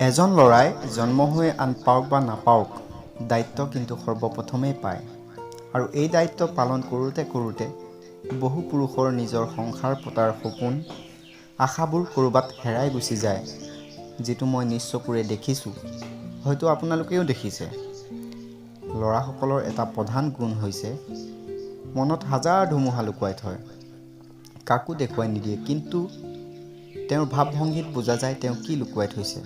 এজন ল'ৰাই জন্ম হৈ আন পাওক বা নাপাওক, দায়িত্ব কিন্তু সৰ্বপ্ৰথমেই পায়। আৰু এই দায়িত্ব পালন কৰোঁতে কৰোঁতে বহু পুৰুষৰ নিজৰ সংসাৰ পতাৰ সপোন, আশাবোৰ ক'ৰবাত হেৰাই গুচি যায়, যিটো মই নিজ চকুৰে দেখিছোঁ, হয়তো আপোনালোকেও দেখিছে। ল'ৰাসকলৰ এটা প্ৰধান গুণ হৈছে মনত হাজাৰ ধুমুহা লুকুৱাই থয়, কাকো দেখুৱাই নিদিয়ে, কিন্তু তেওঁৰ ভাৱ ভংগীত বুজা যায় তেওঁ কি লুকুৱাই থৈছে।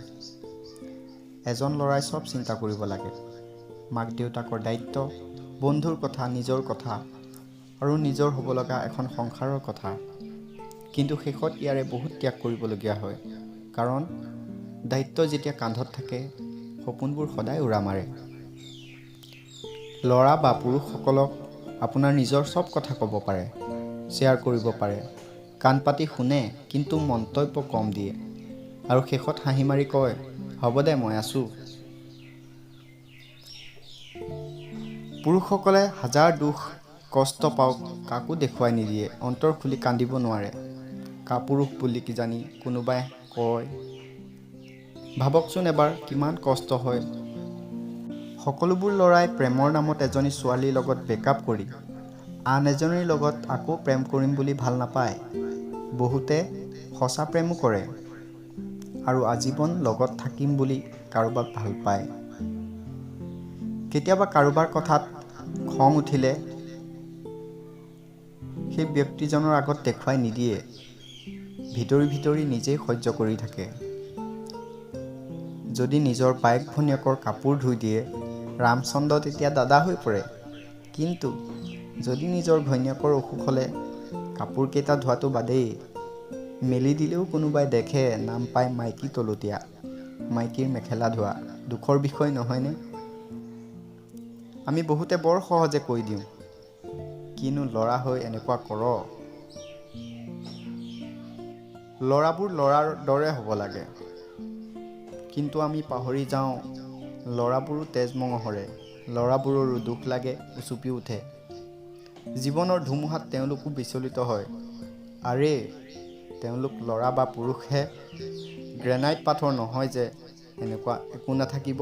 এজন ল'ৰাই চব চিন্তা কৰিব লাগে, মাক দেউতাকৰ দায়িত্ব, বন্ধুৰ কথা, নিজৰ কথা আৰু নিজৰ হ'ব লগা এখন সংসাৰৰ কথা। কিন্তু শেষত ইয়াৰে বহুত ত্যাগ কৰিবলগীয়া হয়, কাৰণ দায়িত্ব যেতিয়া কান্ধত থাকে সপোনবোৰ সদায় উৰা মাৰে। ল'ৰা বা পুৰুষসকলক আপোনাৰ নিজৰ চব কথা ক'ব পাৰে, শ্বেয়াৰ কৰিব পাৰে, কাণ পাতি শুনে, কিন্তু মন্তব্য কম দিয়ে আৰু শেষত হাঁহি মাৰি কয়, হ'ব দে মই আছোঁ। পুৰুষসকলে হাজাৰ দুখ কষ্ট পাওক, কাকো দেখুৱাই নিদিয়ে, অন্তৰ খুলি কান্দিব নোৱাৰে, কাপুৰুষ বুলি কিজানি কোনোবাই কয়। ভাবকচোন এবাৰ কিমান কষ্ট হয়। সকলোবোৰ ল'ৰাই প্ৰেমৰ নামত এজনী ছোৱালীৰ লগত ব্ৰেকআপ কৰি আন এজনীৰ লগত আকৌ প্ৰেম কৰিম বুলি ভাল নাপায়। বহুতে সঁচা প্ৰেমো কৰে আৰু আজীৱন লগত থাকিম বুলি কাৰোবাক ভাল পায়। কেতিয়াবা কাৰোবাৰ কথাত খং উঠিলে সেই ব্যক্তিজনৰ আগত দেখুৱাই নিদিয়ে, ভিতৰি ভিতৰি নিজেই সহ্য কৰি থাকে। যদি নিজৰ বায়েক ভনীয়েকৰ কাপোৰ ধুই দিয়ে, ৰামচন্দ্ৰ তেতিয়া দাদা হৈ পৰে। কিন্তু যদি নিজৰ ঘৈণীয়েকৰ অসুখ হ'লে কাপোৰকেইটা ধোৱাটো বাদেই, মেলি দিলেও কোনোবাই দেখে, নাম পায় মাইকী তলতীয়া, মাইকীৰ মেখেলা ধোৱা। দুখৰ বিষয় নহয়নে? আমি বহুতে বৰ সহজে কৈ দিওঁ, কিনো ল'ৰা হৈ এনেকুৱা কৰ। ল'ৰাবোৰ ল'ৰাৰ দৰে হ'ব লাগে, কিন্তু আমি পাহৰি যাওঁ ল'ৰাবোৰো তেজ মঙহৰে, ল'ৰাবোৰৰো দুখ লাগে, উচুপি উঠে। জীৱনৰ ধুমুহাত তেওঁলোকো বিচলিত হয়। আৰে তেওঁলোক ল'ৰা বা পুৰুষহে, গ্ৰেনাইট পাথৰ নহয় যে এনেকুৱা একো নাথাকিব।